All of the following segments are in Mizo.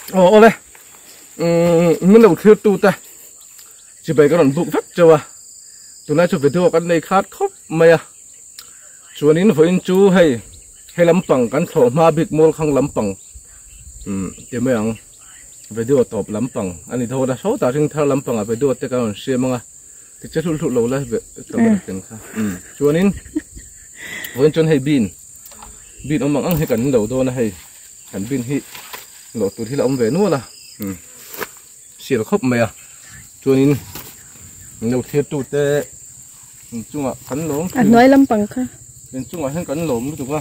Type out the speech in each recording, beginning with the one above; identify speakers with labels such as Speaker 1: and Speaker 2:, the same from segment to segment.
Speaker 1: Aw awle umm min lo thlir tu te chibai ka rawn buk vek chauh a tunlai chu video kan nei khat khawp mai a chuanin vawiin chu hei he lampang kan thlawh hma bik mual khang lampang umm ti mai ang video tawp lampang a ni dawn a sawtah ring thar lampangah video te kan rawn siam ang a ti che hluh hluh lo la camera ken kha umm chuanin vawiin chuan hei bean bean awm ang ang hi kan lo dawn a hei. Kan bin hi lawh tur hi la awm ve nual a umm sial khawp mai a chuanin min lo thlir tu te in chungah kan lawm
Speaker 2: a hnuai lampang kha
Speaker 1: in chungah hian kan lawm lutuk a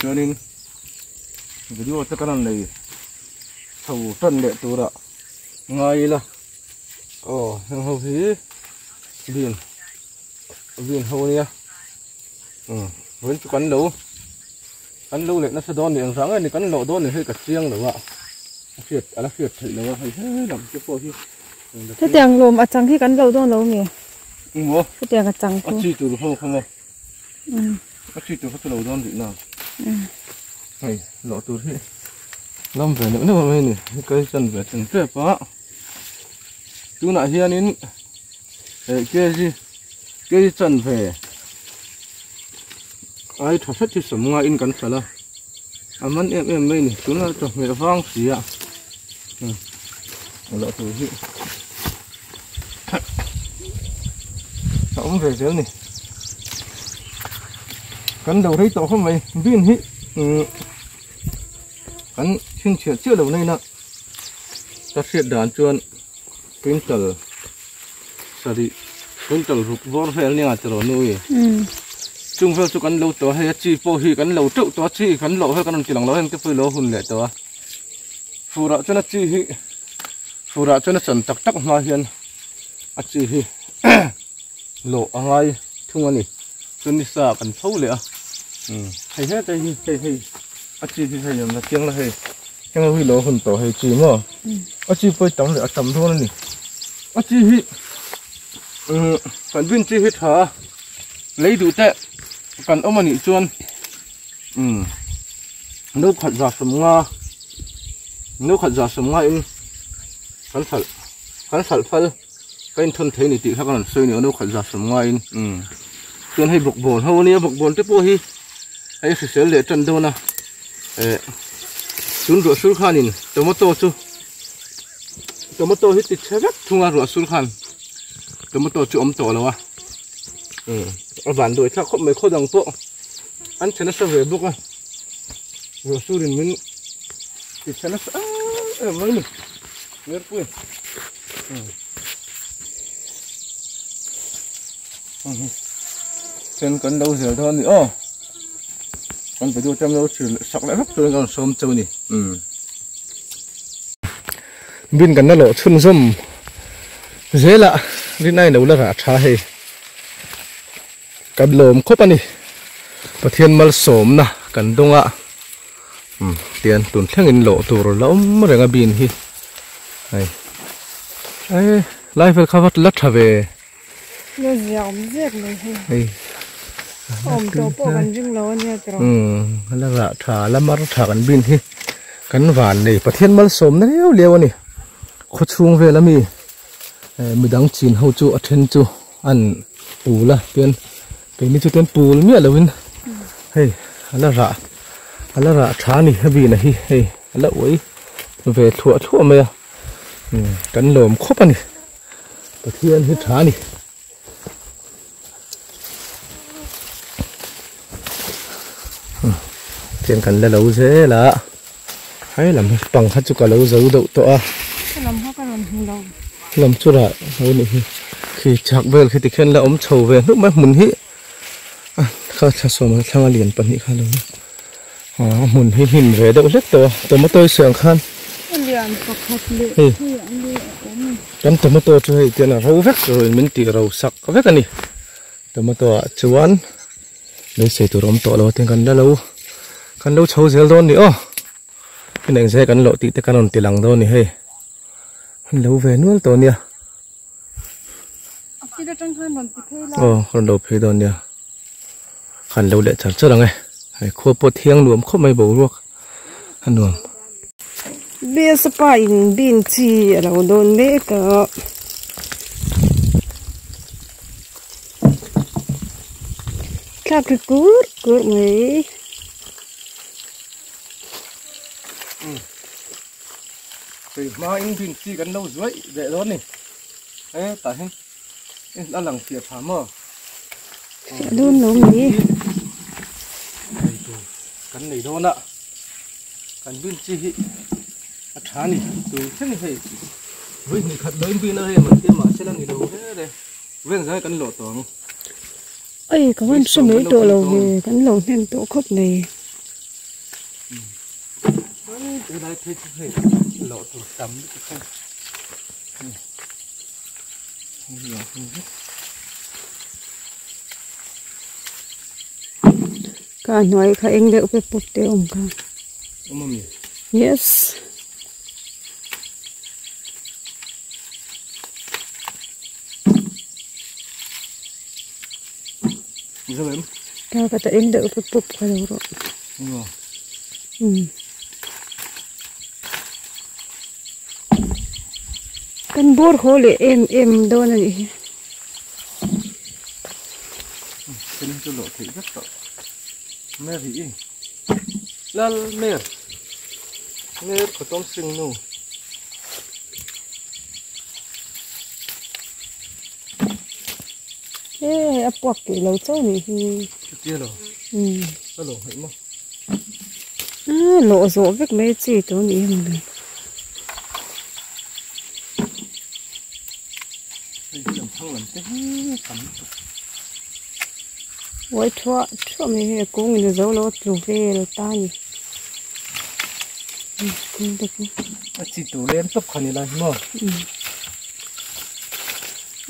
Speaker 1: chuanin video te kan rawn nei chho tan leh turah ngai ila aw heng ho hi bin bin ho ania umm vawiin chu kan lo. Kan lo leh nasa dawn ni engvang nge ni kan lawh dawn ni hei ka chiang lo a, a hriat a la hriat theih lo a hei he lam te pawh hi
Speaker 2: Hetiang lawm a chang hi kan lo dawn lo nge?
Speaker 1: Emaw?
Speaker 2: Hetiang a chang
Speaker 1: chu. A chi tur ho kha maw? A chi tur kha chu lo dawn rih na. Hei lawh tur hi lam ve neuh neuh mai a ni, hei ka chan ve thin tep a. Tunah hianin eh kg kg chanve ai tha hret hi sawm ngaiin kan hralh a a man em em mai a ni tunah chawhmeh vang si a loh tur hi a awm ve zel a ni kan lo rei tawh khawp mai bean hi kan chhinchhiah chiah lo nain a. Ka hriat dan chuan quintal sarih quintal ruk vawr vel nia tiraw nui chung vel chu kan lo tawh a hei a chi pawh hi kan lo teuh tawh a chi kan loh vel kan rawn ti lang lo heng te pawh hi lo hun leh tawh a furah chuan a chi hi furah chuan a chan tak tak hma hian a chi hi lawh a ngai thung a ni chuan ni sa kan tho leh a hei hete hi hei hei a chi hi hei a chiang la hei. Heng ho hi lo hun tawh hei chi maw? A chi pawh hi tam leh a tam dawn a ni. A chi hi umm kan bin chi hi tha a, lei duh te kan awm a nih chuan umm no khat za sawmnga no khat za sawmnga in kan hralh kan hralh phal ka inthawn thei a ni tih kha ka rawn sawi a ni aw no khat za sawmnga in umm chuan hei bawkbawn ho a nia bawkbawn te pawh hi hei hrisel leh tan dawn a. Eh tun ruah sur khanin tomato chu tomato hi ti chhe vek thung a ruah sur khan tomato chu awm tawh lo a umm a van dawi thlak khawp mai khaw dang pawh an chhe nasa ve bawk a ruah surin min ti chhe nasa em em mai a ni Mirpui umm then kan lo zel dawn a ni aw. Kan video te lo thlir leh sak leh vek turin ka rawn sawm cheu a ni umm. Bin kan la lawh chhunzawm zel a rin ain lo la rah tha hei kan lawm khawp a ni Pathian malsawmna kan dawng a umm tian tun thlengin lawh tur la awm reng a bin hi hei e lai vel kha va la tha ve.
Speaker 2: La zia awm zek mai hei. Hei. Awm tawh pawh kan ring lo ania tiraw.
Speaker 1: Umm la rah tha la mar tha kan bin hi kan van nei Pathian malsawmna liau liau ani. Khaw chhung vel ami midang chin ho chu a then chu an pul a tian keini chu tian pul miah lovin hei a la rah a la rah tha ani a bin a hi hei a la uai ve thluah thluah mai a umm kan lawm khawp ani. Pathian hi tha a ni. Tiang kan la lo zel a. Hai lam hi pang kha chu ka lo zo deuh tawh a.
Speaker 2: Lam kha ka rawn hmu lo.
Speaker 1: Lam chu rah lo nih hi. Khi chhak vel khi tikhian la awm chho ve hnup mai hmun hi. Kha thla sawm a thlang a lian pahnih kha lo ni. A hmun hi hnim ve deuh hlek tawh a tomato hi siam khan
Speaker 2: a lian pakhat leh hei a ni a awm.
Speaker 1: Kan tomato chu hei tian a ro vek ruin min tih ro sak vek a ni tomato ah chuan beisei tur awm tawh lo a tin kan la lo kan lo chho zel dawn ni aw heng engzai kan lawh tih te kan rawn ti lang dawn ni hei an lo ve nual tawh nia.
Speaker 2: A kil atang khan rawn ti phei la.
Speaker 1: Aw rawn lo phei dawn nia. Khan lo leh char char ang e. Hei khua pawh thiang nuam khawp mai boruak a nuam.
Speaker 2: Biasa in bin chi alo dawn mek a. Thlak ri kur kur mai.
Speaker 1: Hei hma in bin chi kan lo zuai leh dawn ni. He tah hian a lang fiah tha maw?
Speaker 2: Fiah dawn lo mai.
Speaker 1: Hei tur kan nei dawn a. Kan bin chi hi a tha ni tui thleng hei vawi hnih khat lo in bin a rem an tia mahse la ni lo re re veng zai kan lawh tawh ang.
Speaker 2: Ai ka van hre mai tawh lo ve kan lo hnem tawh khawp mai.
Speaker 1: Ai helai phei chu hei lawh tur tam lutuk hei.
Speaker 2: Ka hnuai kha eng deuh pep pawp te awm kha.
Speaker 1: Awm ami?
Speaker 2: Yes.
Speaker 1: Zo em?
Speaker 2: Ka ka ta eng deuh pep pawp kha lo rawh.
Speaker 1: Emaw.
Speaker 2: Kan bawr haw leh em em dawn a nih hi.
Speaker 1: Sen chu lawh theih vek tawh. Mary i Lal Mer Mer khawtawng sing nu.
Speaker 2: He a puak tih lo chauh nih hi.
Speaker 1: Chutia lo. A lo hnaih maw.
Speaker 2: A lawh zawh vek mai chi tawh nih hi mawle.
Speaker 1: Hei hi lam thang lam te hi tam lutuk.
Speaker 2: Uai thuah thuah mai hei a kung in a zo lo a tlu vel ta a ni. Kung te chu.
Speaker 1: A chi tur lem tawp kha ni lai hi maw.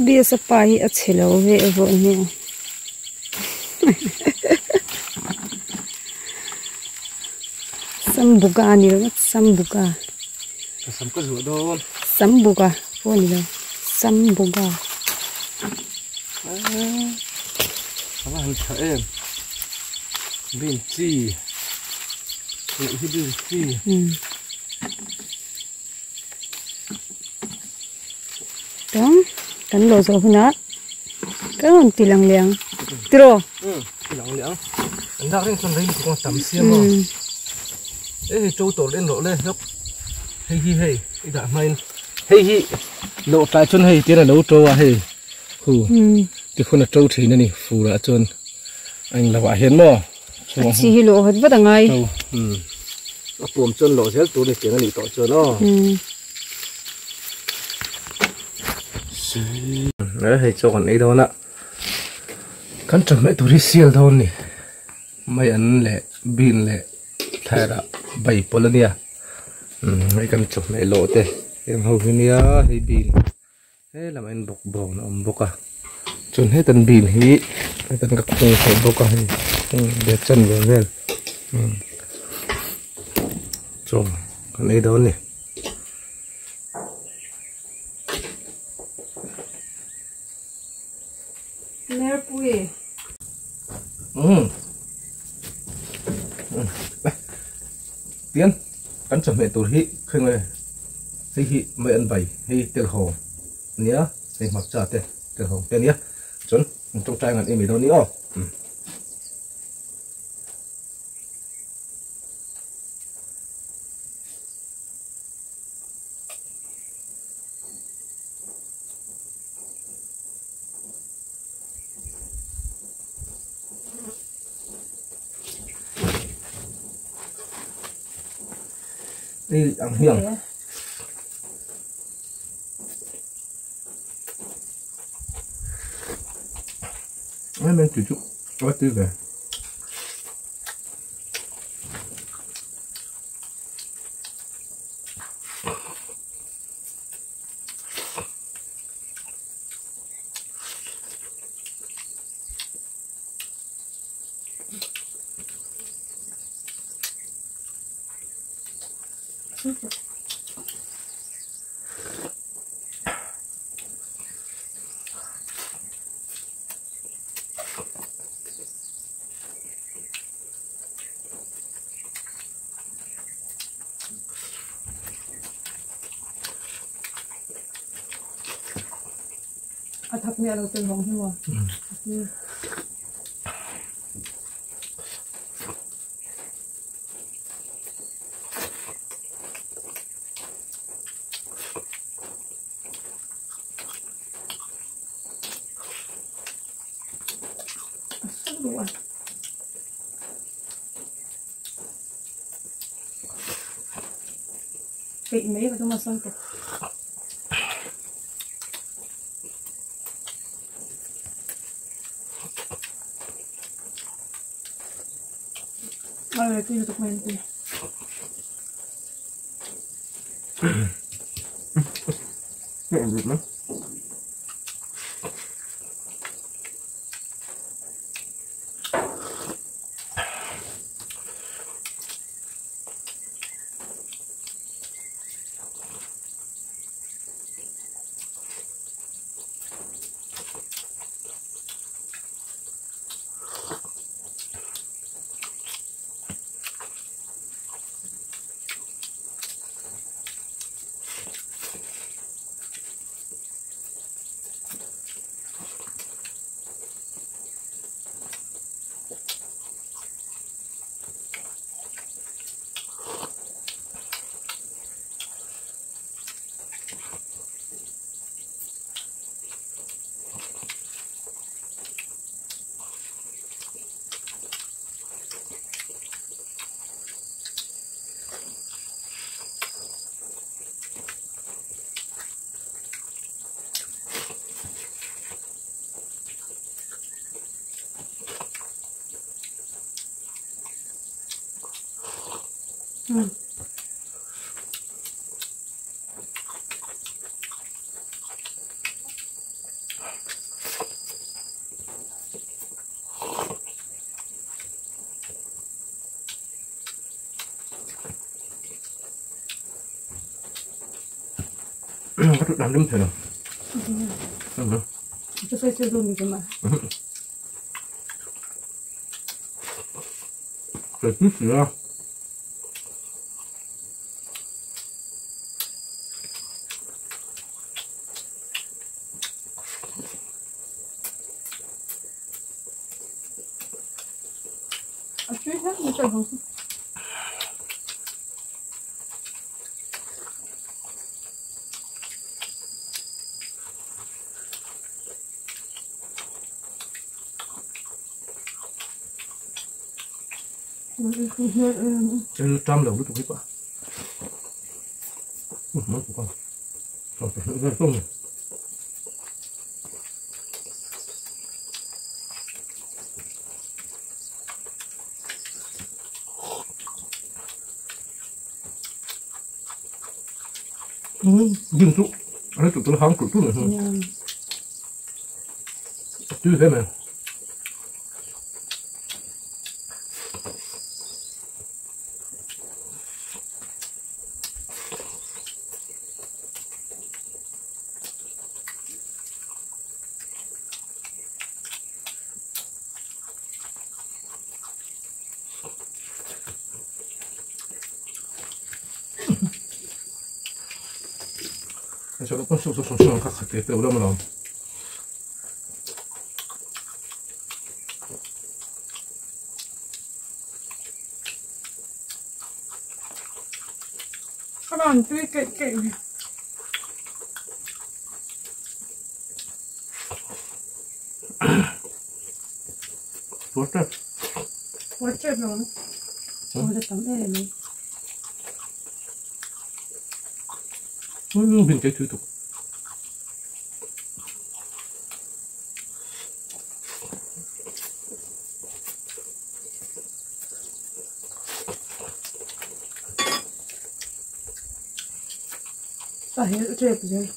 Speaker 2: Biasa pa hi a chhe lo ve erawh nia. Sambuka a ni lo ngawt Sambuka.
Speaker 1: Ka sam ka zuah dawn.
Speaker 2: Sambuka pawh a ni lo Sambuka.
Speaker 1: A va han tha em bean chi leh hi bean chi.
Speaker 2: Chuan kan lo zawh hunah ka rawn ti lang leh ang tiraw.
Speaker 1: Umm ti lang leh ang an dak reng chuan rei lutuk ang tam sia maw e hei to tawh leh rawh le hlawk hei hi hei i dah hmain hei hi lawh tlai chuan hei tian a lo to a hei hu ti hun a to thin a ni fur ah chuan a englo ah hian maw
Speaker 2: a chi hi lawh hawt vat a ngai
Speaker 1: a puam chuan lawh zel tur ni tiang a nih tawh chuan aw. Hei chaw kan ei dawn a kan chawhmeh tur hi sial dawn a ni mai an leh bean leh thlai rah bai pawlh a nia hei kan chawhmeh lawh te heng ho hi nia hei bean he lamah hian bawkbawn a awm bawk a chuan heta bean hi hetan ka khung theih bawk a hei ve chan ve vel chaw kan ei dawn a ni.
Speaker 2: Merpui.
Speaker 1: Tian kan chawhmeh tur hi kheng e hei hi mai an bai hei tel hawng ania hei hmarcha te tel hawng te ania chuan an tawngtai ngan em ei dawn ni aw. Đi ăn hiền. Mấy bên chịu chút, có tiêu về.
Speaker 2: A thak miah lo tel vang hi maw? A sa duh a. Peih mai ka tum a sawi tawh. Ai tui lutuk mai an ti.
Speaker 1: Làm đúng thế nào?
Speaker 2: Cho tôi chơi luôn đi mà.
Speaker 1: Rồi chút nữa.
Speaker 2: À, chơi hết mới chơi không?
Speaker 1: Trăm đồng lúc quá. Mất của con. Còn phải ra không. Nhưng chú, anh tụi tôi không tụi tôi nữa. Chứ thế này. Cho nó con sâu sâu sâu sâu các cái tiêu đâu mà làm.
Speaker 2: Các bạn tuy kệ kệ.
Speaker 1: What that?
Speaker 2: What that rồi? Ôi tắm em.
Speaker 1: Mình cái thứ tục.
Speaker 2: À, hiện trẹp rồi.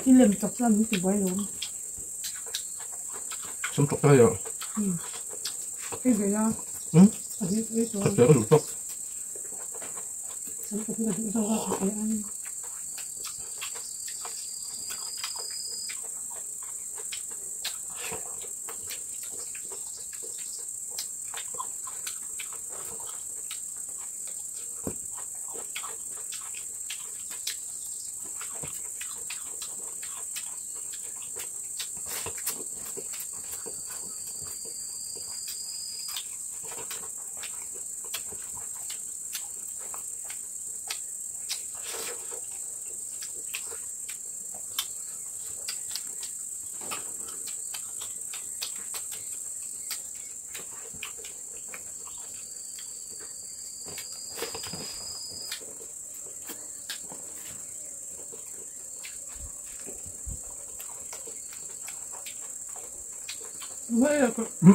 Speaker 2: Khi làm chọc ra mình thì quay luôn.
Speaker 1: Sống chọc ra rồi.
Speaker 2: Ừ. Cái gì đó?
Speaker 1: Ừ. Thật sự đủ chọc.
Speaker 2: Sống chọc ra đủ chọc ra ăn.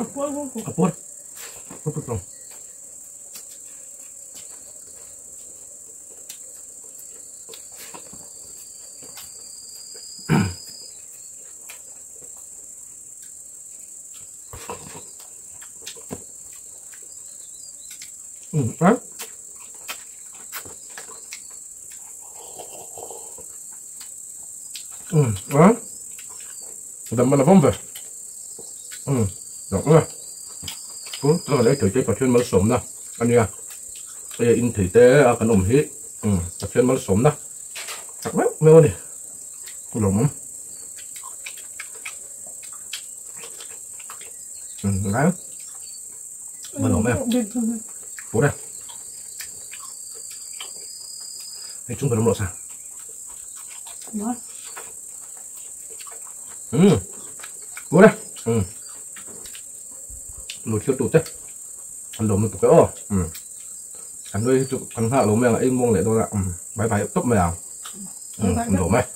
Speaker 1: Apor. Apor. Ừ, Ừ, đó. Đầm mà là phong về. Ừ, đó. Cũng tôi lấy thử cái chuyên mới sống nè. Anh nha. Bây giờ in thủy tế cần ổn hết. Ừ, chuyên mới sống nè. Chắc mấy mấy đi. Lồng. Ừ, đấy. Mà lồng em. Bố đây. Hey, chúng tôi lộ sao? Ừ. Bố đây. Ừ. Lột chiêu tụt đấy. Ăn đồ một tụt cái ô. Ừ. Ăn đôi chụp ăn hạ lỗ mèo là im muông lại đâu ạ. Ừ. Bye bye tốt mèo. Ừ, ăn đồ mày.